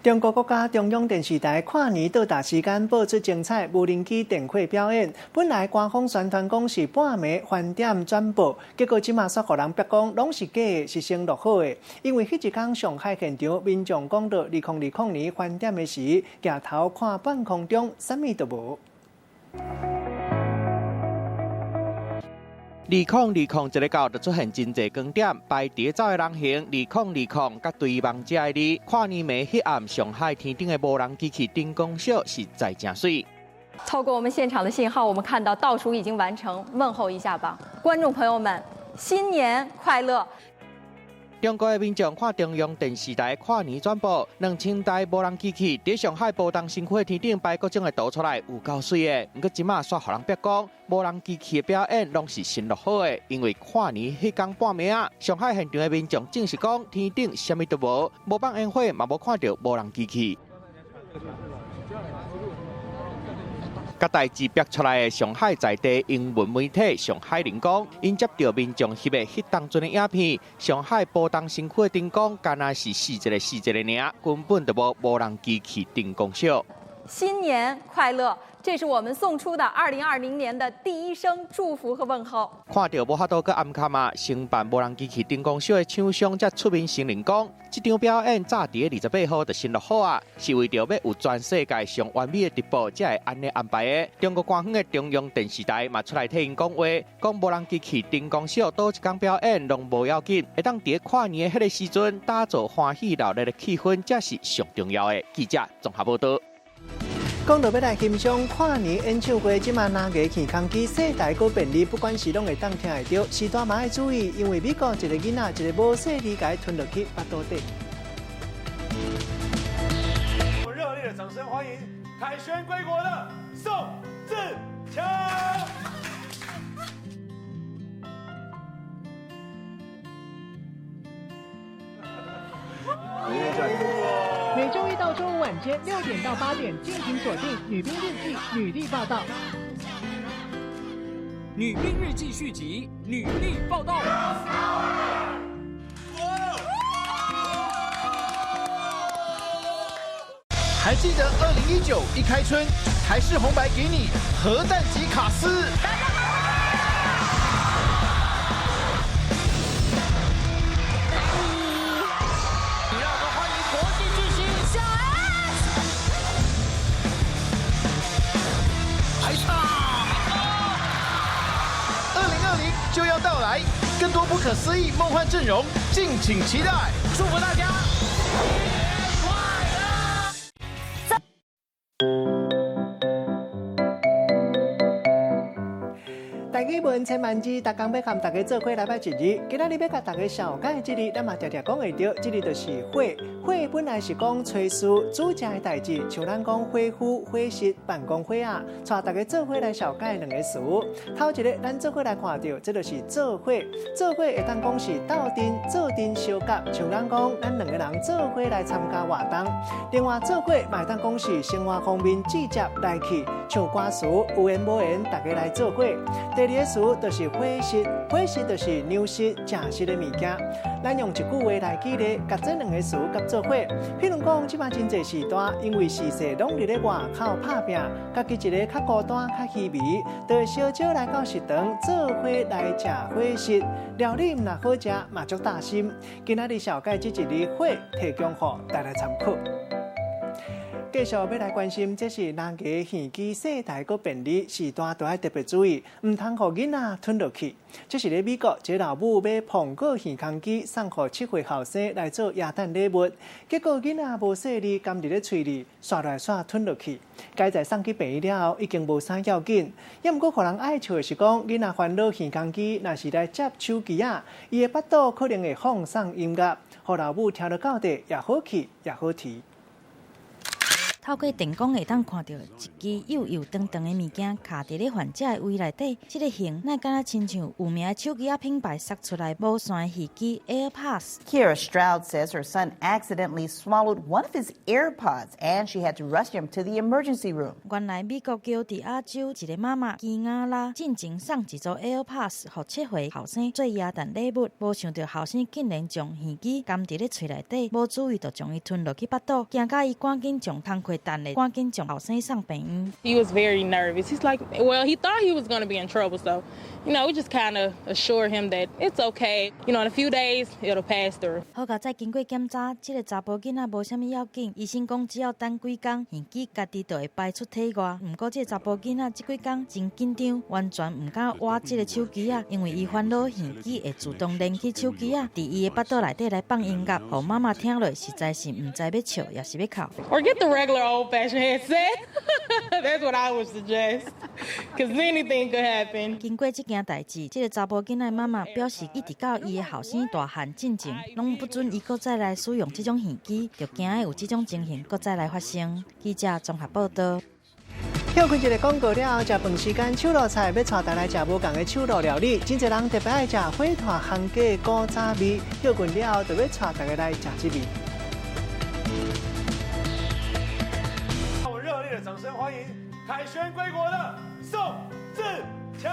中國國家中央電視台跨年倒數時間播出精彩無人機電火表演。本來官方宣傳講是半暝翻點轉播，結果這馬煞予人逼講攏是假的，是先錄好的。因為彼一天上海現場民眾講到2020年翻點的時，抬頭看半空中，啥物都無。2020一个到，就出現真濟光點，排佇走的人行。2020佮追夢者的你，跨年暝彼暗，上海天頂的無人機器燈光秀實在真媠。透過我們現場的信號，我們看到倒數已經完成，問候一下吧，觀眾朋友們，新年快樂！中國的民眾看中央電視台跨年轉播，2000台無人機器佇上海浦東新區的天頂擺各種的圖出來，有夠媠的。毋過這馬煞予人逼講，無人機器的表演攏是先錄好的，因為跨年彼天半暝仔，上海現場的民眾證實講，天頂啥物都無，無放煙火，嘛無看著無人機器。佮代誌逼出來的上海在地英文媒體上海人講，𪜶接著民眾翕的彼當陣的影片，上海浦東新區的燈光，敢若是四一个四一个爾，根本就無人機器燈光秀。新年快樂！這是我們送出的2020年的第一聲祝福和問候。看著無法度閣暗崁啊，承辦無人機器燈光秀的廠商才出面承認講，這場表演早佇咧28號就先錄好啊，是為著欲有全世界上完美的直播，才會按呢安排的。中國官方的中央電視台嘛出來替𪜶講話，講無人機器燈光秀佗一工表演攏無要緊，會當佇咧跨年的彼個時陣打造歡喜熱鬧的氣氛，才是上重要的。記者綜合報道。講到欲來欣賞跨年演唱會，這馬藍牙耳空機世代閣便利，不管是攏會當聽會著。時段嘛愛注意，因為美國一個囡仔一個無細膩共伊吞落去腹肚底。我熱烈的掌聲歡迎凱旋歸國的宋智強。每週一到週五晚間6點到8點，敬請鎖定《女兵日記》女力報道。女兵日记》续集，女力报道。还记得2019一开春，台视红白给你核弹级卡司。让我们欢迎国际巨星小 S。排场。2020就要到来，更多不可思议梦幻阵容，敬请期待。祝福大家！台语文千万字，逐工欲和大家做伙来拜一字。今仔日欲共大家绍解这字，咱嘛常常讲会著，这字就是伙。伙本来是讲炊事煮食的代志，像咱讲伙夫、伙食、办公伙仔，带大家做伙来绍解两个词。头一个，咱做伙来看著，这就是做伙。做伙会当讲是斗阵、做阵相佮，像咱讲咱两个人做伙来参加活动。另外，做伙嘛会当讲是生活方面直接来去，像歌词有缘无缘，大家来做伙。第二个词就是伙食，伙食就是粮食、食食的物件。咱用一句话来举例，共这两个词佮做伙。譬如讲，这摆真济时代，因为时势拢伫咧外口拍拚，家己一个较孤单、较稀微，就会相招来到食堂做伙来食伙食。料理毋若好食，嘛足担心。今仔日绍解这一字伙，提供予大家参考。继续欲来关心，这是蓝牙耳机世代阁便利，序大都爱特别注意，毋通予囡仔吞落去。这是咧美国，一个老母买苹果耳空机送予7岁后生来做耶诞礼物，结果囡仔无细腻，含伫咧喙里，煞来煞吞落去。佳哉送去病院了后，已经无啥要紧。犹毋过，予人爱笑的是讲，囡仔烦恼耳空机，若是来接手机仔，伊的腹肚可能会放送音乐，予老母听落到底也好气也好啼。透过电光会当看著一支幼幼长长的物件卡伫咧患者的胃内底，这个型若敢若亲像有名的手机仔品牌释出来无线的耳机 AirPods。 Kira Stroud says her son accidentally swallowed one of his AirPods and she had to rush him to the emergency room. 原来美国乔治亚州一个妈妈基亚拉进前送一组 AirPods 予7岁后生做耶诞礼物，无想著后生竟然将耳机含伫咧喙内底，无注意就将伊吞落去腹肚，惊甲伊赶紧将工课等咧，赶紧将后生送病院。 He was very nervous. He's like, well, he thought he was going to be in trouble, so, we just kind of assured him that it's okay. In a few days, it'll pass through. 好佳哉经过检查，这个查埔囡仔无啥物要紧。医生讲，只要等几工，耳机家己就会排出体外。毋过，这个查埔囡仔这几工真紧张，完全毋敢挖这个手机仔，因为伊烦恼耳机会自动连去手机仔，伫伊的腹肚内底来放音乐，予妈妈听落实在是毋知欲笑抑是欲哭。 Or get the regular old-fashioned headset. That's what I would suggest. 'Cause anything could happen. 经过这件代志，这个查埔囡仔妈妈表示，一直到伊的后生大汉进前，拢不准伊阁再来使用这种耳机，就惊会有这种情形阁再来发生。记者综合报道。歇睏一个广告了后，食饭时间，手路菜欲带大家来食无仝的手路料理。真济人特别爱食火炭烘鸡古早味。歇睏了后，就欲带大家来食这味。让我们热烈的掌声欢迎凯旋归国的宋智强。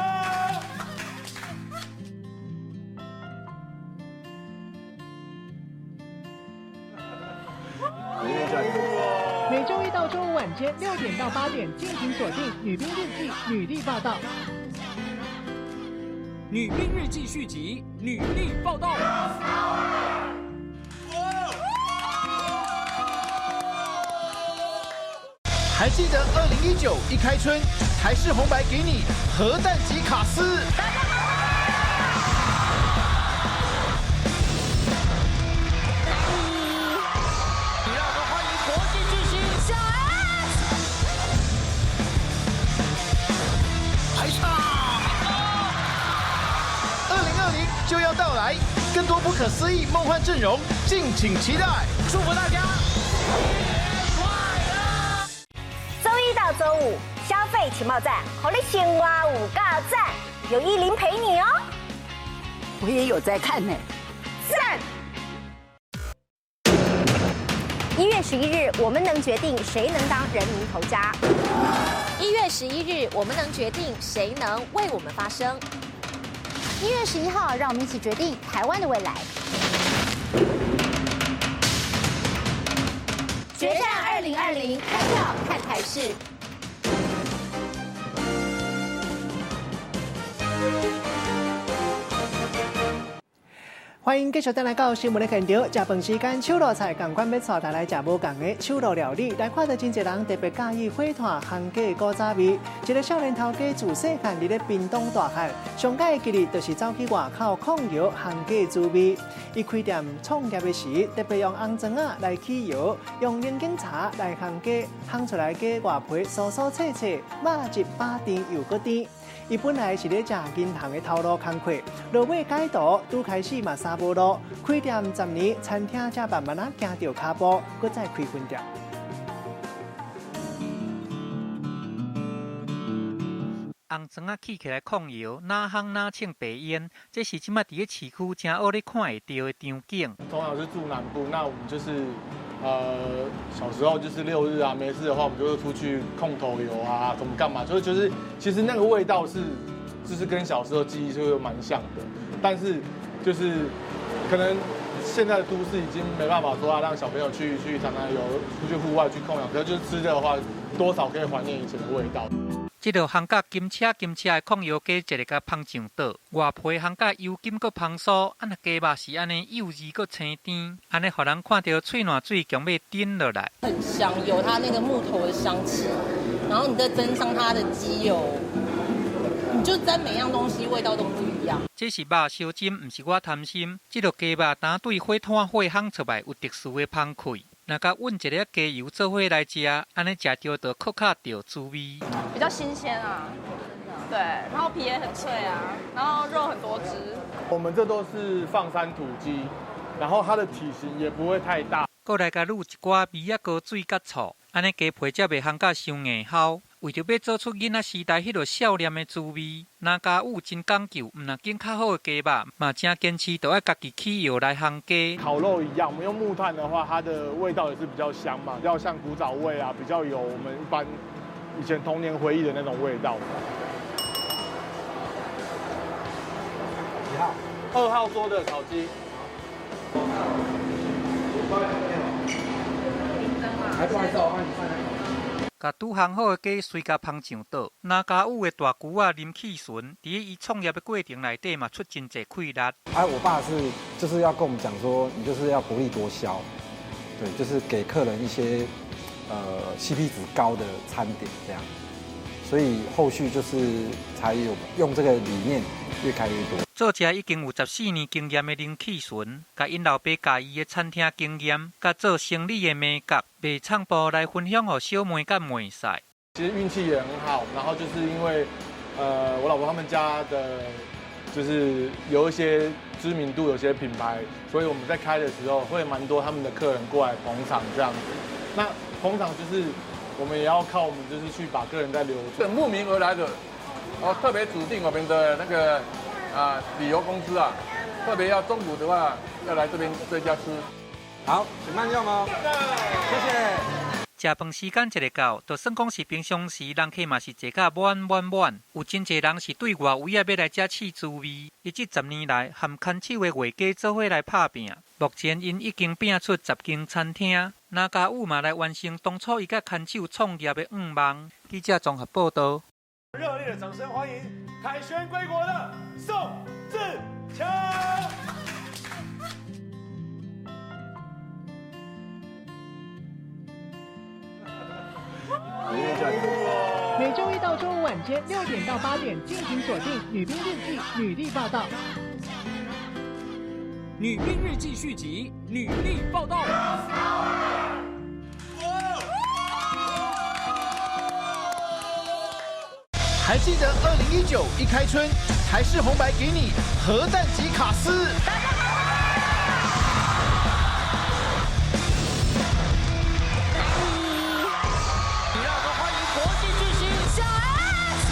每周一到周五晚间6点到8点，敬请锁定《女兵日记》女力报道。《女兵日记》续集，女力报道。还记得2019一开春，台视红白给你核弹级卡司。让我们欢迎国际巨星小 S。排场。2020就要到来，更多不可思议梦幻阵容，敬请期待。祝福大家！周一到周五，消费情报站，予你生活有够赞，有依林陪你哦。我也有在看呢，赞！一1月11日，我們能決定誰能當人民頭家。1月11日，我們能決定誰能為我們發聲。1月11號，讓我們一起決定台灣的未來。決戰2020，開票看台視。歡迎繼續轉來到新聞的現場。食飯時間，手路菜仝款欲帶大家來食無仝的手路料理。來看著真濟人特別佮意火炭烘雞的古早味。一個少年頭家自細漢佇咧屏東大漢，上蓋會記得就是走去外口炕窯烘雞滋味。伊開店創業的時，特別用紅磚仔來起窯，用龍井茶來烘雞，烘出來雞外皮酥酥脆脆，肉質飽甜又閣甜。伊本來是咧食銀行的頭路工課，落尾改道，拄開始嘛三無路，開店10年，餐廳才慢慢仔行著跤步，閣再開分店。紅磚仔起起來炕窯，哪烘哪穿白煙，這是這擺佇咧市區誠少咧看會著的場景。從小是住南部，那我們就是小時候就是六日啊，沒事的話，我們就會出去控頭油啊，怎麼幹嘛？就是其實那個味道是，就是跟小時候記憶就會蠻像的，但是就是可能現在的都市已經沒辦法說啊，讓小朋友去常常游出去戶外去控窯，可是就是吃的話，多少可以懷念以前的味道。這道烘甲金車金車的炕窯雞，一个共芳上桌，外皮烘甲油金閣芳酥，啊若雞肉是按呢幼稚閣青甜，按呢予人看著喙瀾水強欲頂落來。很香，有它那個木頭的香氣，然後你再增上它的雞油，你就沾每樣東西味道都不一樣。這是肉燒針，毋是我貪心。這道雞肉單對火炭火烘出來有特殊的芳氣。若共混一个雞油做伙來食，按呢食著就閣較著滋味。比較新鮮啊，對，然後皮也很脆啊，然後肉很多汁。我們這都是放山土雞，然後它的體型也不會太大。閣來共滷一寡米仔糕水佮醋，按呢雞皮才袂烘甲傷硬齁。為著欲做出囡仔時代彼落少年的滋味，林家武真講究，毋若揀較好的雞肉，嘛誠堅持，著愛家己起窯來烘雞。烤肉一樣，我們用木炭的話，它的味道也是比較香嘛，比較像古早味啊，比較有我們一般以前童年回憶的那種味道。幾號？2號桌的烤雞。還不好意思，我幫你放。共拄烘好的雞隨共芳上桌，林家武的大舅仔林啟純，佇伊創業的過程內底嘛出真濟氣力。哎，我爸是就是要跟我們講說，你就是要薄利多銷，對，就是給客人一些CP 值高的餐點這樣，所以後續就是才有用這個理念越開越多。做這已經有14年經驗的林啟純，共𪜶老爸教伊的餐廳經驗，佮做生理的眉角，賣創步來分享予小妹佮妹婿。其實運氣也很好，然後就是因為，我老婆他們家的，就是有一些知名度，有些品牌，所以我們在開的時候會蠻多他們的客人過來捧場這樣子。那捧場就是我們也要靠我們，就是去把客人再留住。慕名而來的，哦，特別指定我們的那個。啊，旅遊公司啊，特別要中午的話，要來這邊這家吃。好，請慢用哦，謝謝。食飯時間一个到，就算講是平常時，人客嘛是坐甲滿滿滿。有真濟人是對外圍仔欲來遮試滋味。伊這10年來和牽手的畫家做伙來拍拚，目前𪜶已經拚出10間餐廳。林家武嘛來完成當初伊佮牽手創業的願望。記者綜合報道。熱烈的掌聲歡迎凱旋歸國的宋智強。每週一到週五晚間6點到8點，敬請鎖定《女兵日記》女力報道。《女兵日記》續集《女力報道》。還記得2019一開春，台視紅白給你核彈級卡司。讓我們歡迎國際巨星小 S。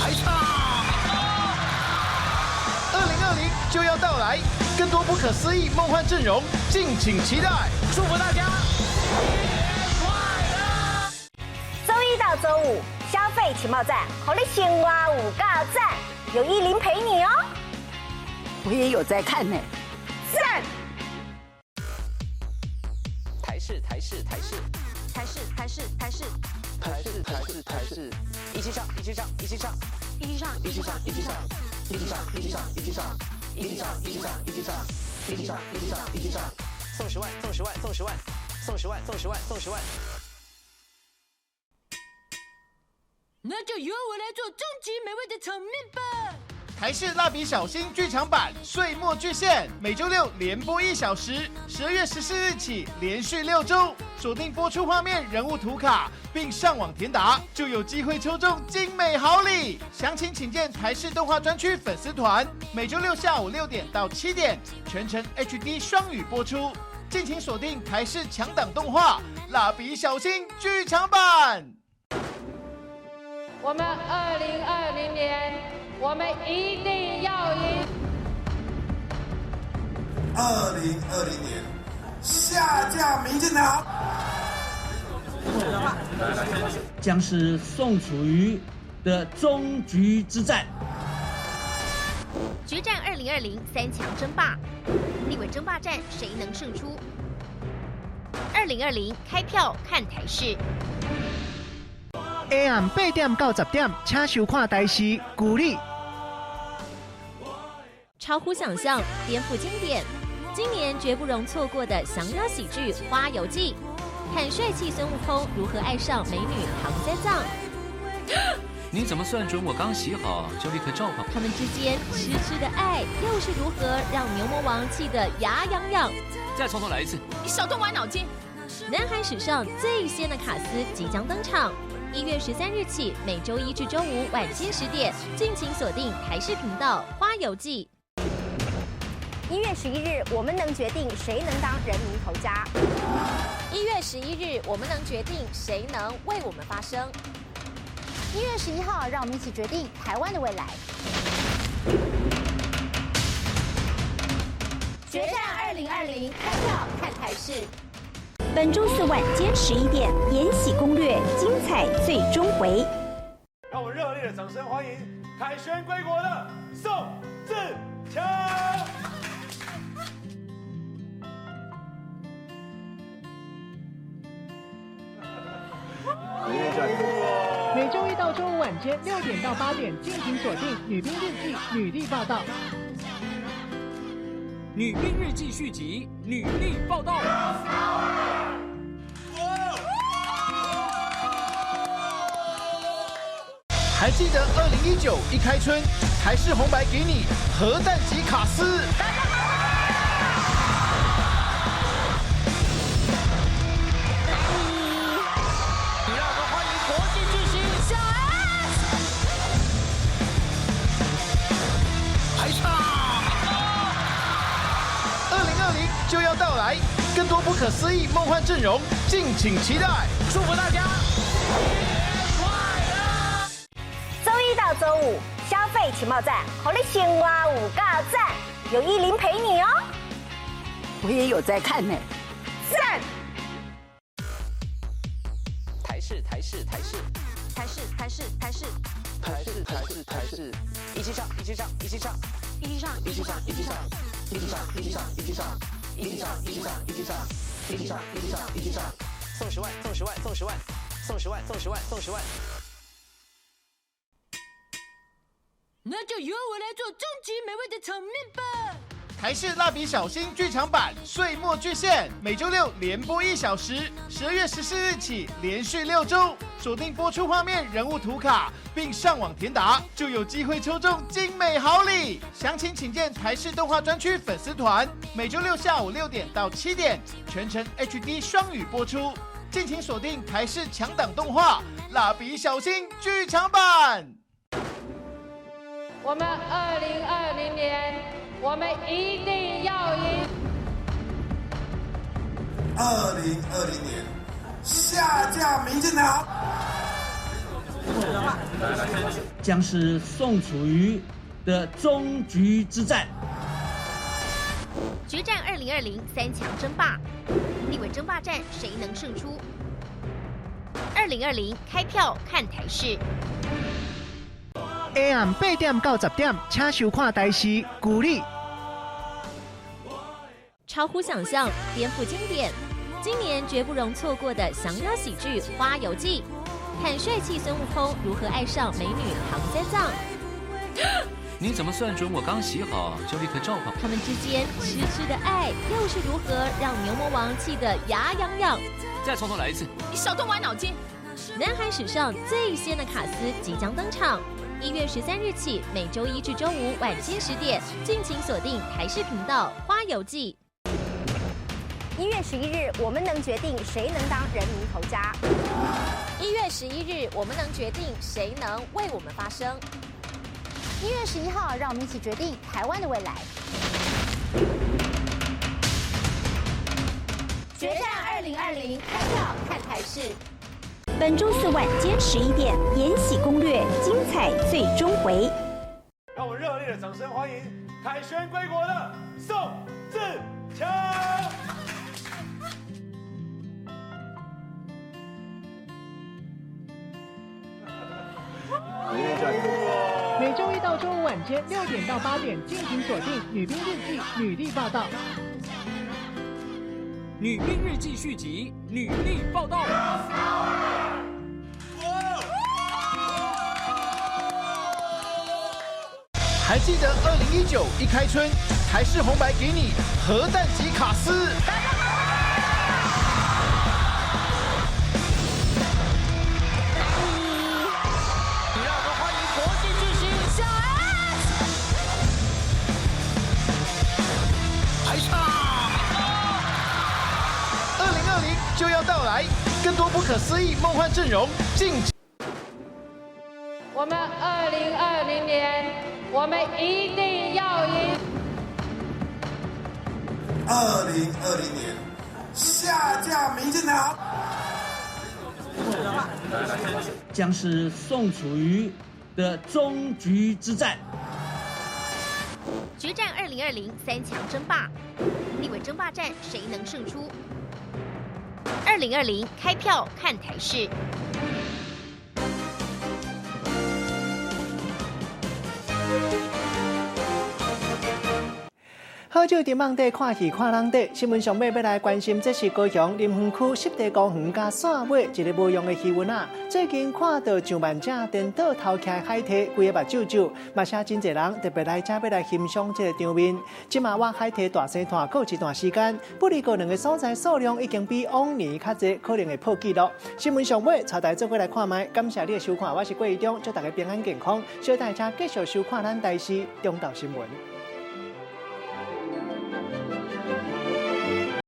排場。2020就要到來，来，更多不可思议梦幻阵容，敬请期待。祝福大家！周一到周五消费情报站，予你生活有够赞，有依林陪你哦。我也有在看呢，赞。台视台视台视台视台视台视台视台视台视，一起上一起上一起上一起上一起上一起上一起上一起上一起上一起上一起上一起上一起上一起上一起上，送10万送10万送10万送10万送10万送10万。那就由我来做终极美味的场面吧。台视蜡笔小新剧场版《岁末巨献》每周六连播1小时，12月14日起连续6周，锁定播出画面、人物图卡，并上网填答，就有机会抽中精美好礼。详情请见台视动画专区粉丝团。每周六下午6点到7点，全程 HD 双语播出，敬请锁定台视强档动画《蜡笔小新》剧场版。我们2020年，我们一定要赢。2020年下架民进党，将是宋楚瑜的终局之战。决战2020三强争霸，立委争霸战谁能胜出？2020开票看台视。下暗8点到10点，请收看台视孤立。超乎想象，颠覆经典，今年绝不容错过的降妖喜剧《花游记》，看帅气孙悟空如何爱上美女唐三藏。你怎么算准我刚洗好就立刻召唤？他们之间痴痴的爱又是如何让牛魔王气得牙痒痒？再从头来一次，你少动我脑筋。南韩史上最仙的卡司即将登场。1月13日起，每周一至周五晚间10点，敬请锁定台视频道《花游记》。1月11日，我们能决定谁能当人民头家。1月11日，我们能决定谁能为我们发声。1月11号，让我们一起决定台湾的未来。决战2020，开票看台视。本周四晚间11点，《延禧攻略》精彩最终回。让我们热烈的掌声欢迎凯旋归国的宋智强。每周一到周五晚间6点到8点，敬请锁定《女兵日记》女力报道。《女兵日记》续集，女力报道。还记得2019一开春，台视红白给你核弹级卡司。让我们欢迎国际巨星小 S。排场。2020就要到来，更多不可思议梦幻阵容，敬请期待。祝福大家！周一到周五消费情报站，予你生活有够赞，有依林陪你哦。我也有在看呢，赞。台视台视台视台视台视台视台视台视台视，一起上一起上一起上一起上一起上一起上一起上一起上一起上一起上一起上一起上一起上一起上一起上，送10万送10万送10万送10万送10万送10万。那就由我来做终极美味的场面吧。台视蜡笔小新剧场版《岁末巨献》每周六连播1小时，12月14日起连续6周，锁定播出画面、人物图卡，并上网填答，就有机会抽中精美好礼。详情请见台视动画专区粉丝团。每周六下午6点到7点，全程 HD 双语播出，敬请锁定台视强档动画《蜡笔小新》剧场版。我们2020年，我们一定要赢。2020年下架民进党，将是宋楚瑜的终局之战。决战2020三强争霸，立委争霸战谁能胜出？2020开票看台视。下暗8点到10点，请收看台视鼓励。超乎想象，颠覆经典，今年绝不容错过的降妖喜剧《花游记》，看帅气孙悟空如何爱上美女唐三藏。你怎么算准我刚洗好就立刻召唤？他们之间痴痴的爱又是如何让牛魔王气得牙痒痒？再从头来一次，你少动歪脑筋。南韩史上最仙的卡司即将登场，1月13日起，每周一至周五晚间10点，敬请锁定台视频道《花游记》。1月11日，我们能决定谁能当人民头家。1月11日，我们能决定谁能为我们发声。1月11号，让我们一起决定台湾的未来。决战2020，开票看台视。本周四晚间11点，《延禧攻略》精彩最终回。让我们热烈的掌声欢迎凯旋归国的宋智强。每周一到周五晚间6点到8点，敬请锁定《女兵日记》女力报道。《女兵日记》续集，女力报道。还记得2019一开春，台视红白给你核弹级卡司。让我们欢迎国际巨星小 S。排场。2020就要到来，更多不可思议梦幻阵容进。我们2020年，我们一定要赢。2020年下架民进党。将是宋楚瑜的终局之战。决战2020三强争霸，立委争霸战谁能胜出？2020开票看台视。好少伫网底看戏看人底，新闻上尾要来关心，这是高雄林园区湿地公园佮线尾一个无用的鱼塭啊。最近看到上万只颠倒头徛海堤，规个目睭睭，嘛是真济人特别来遮欲来欣赏这个场面。这马挖海堤大生团阁有一段时间，不离过两个所在数量已经比往年较济，可能会破纪录。新闻上尾，带大家做伙来看觅，感谢你的收看，我是郭义中，祝大家平安健康，小大家继续收看咱台视中道新闻。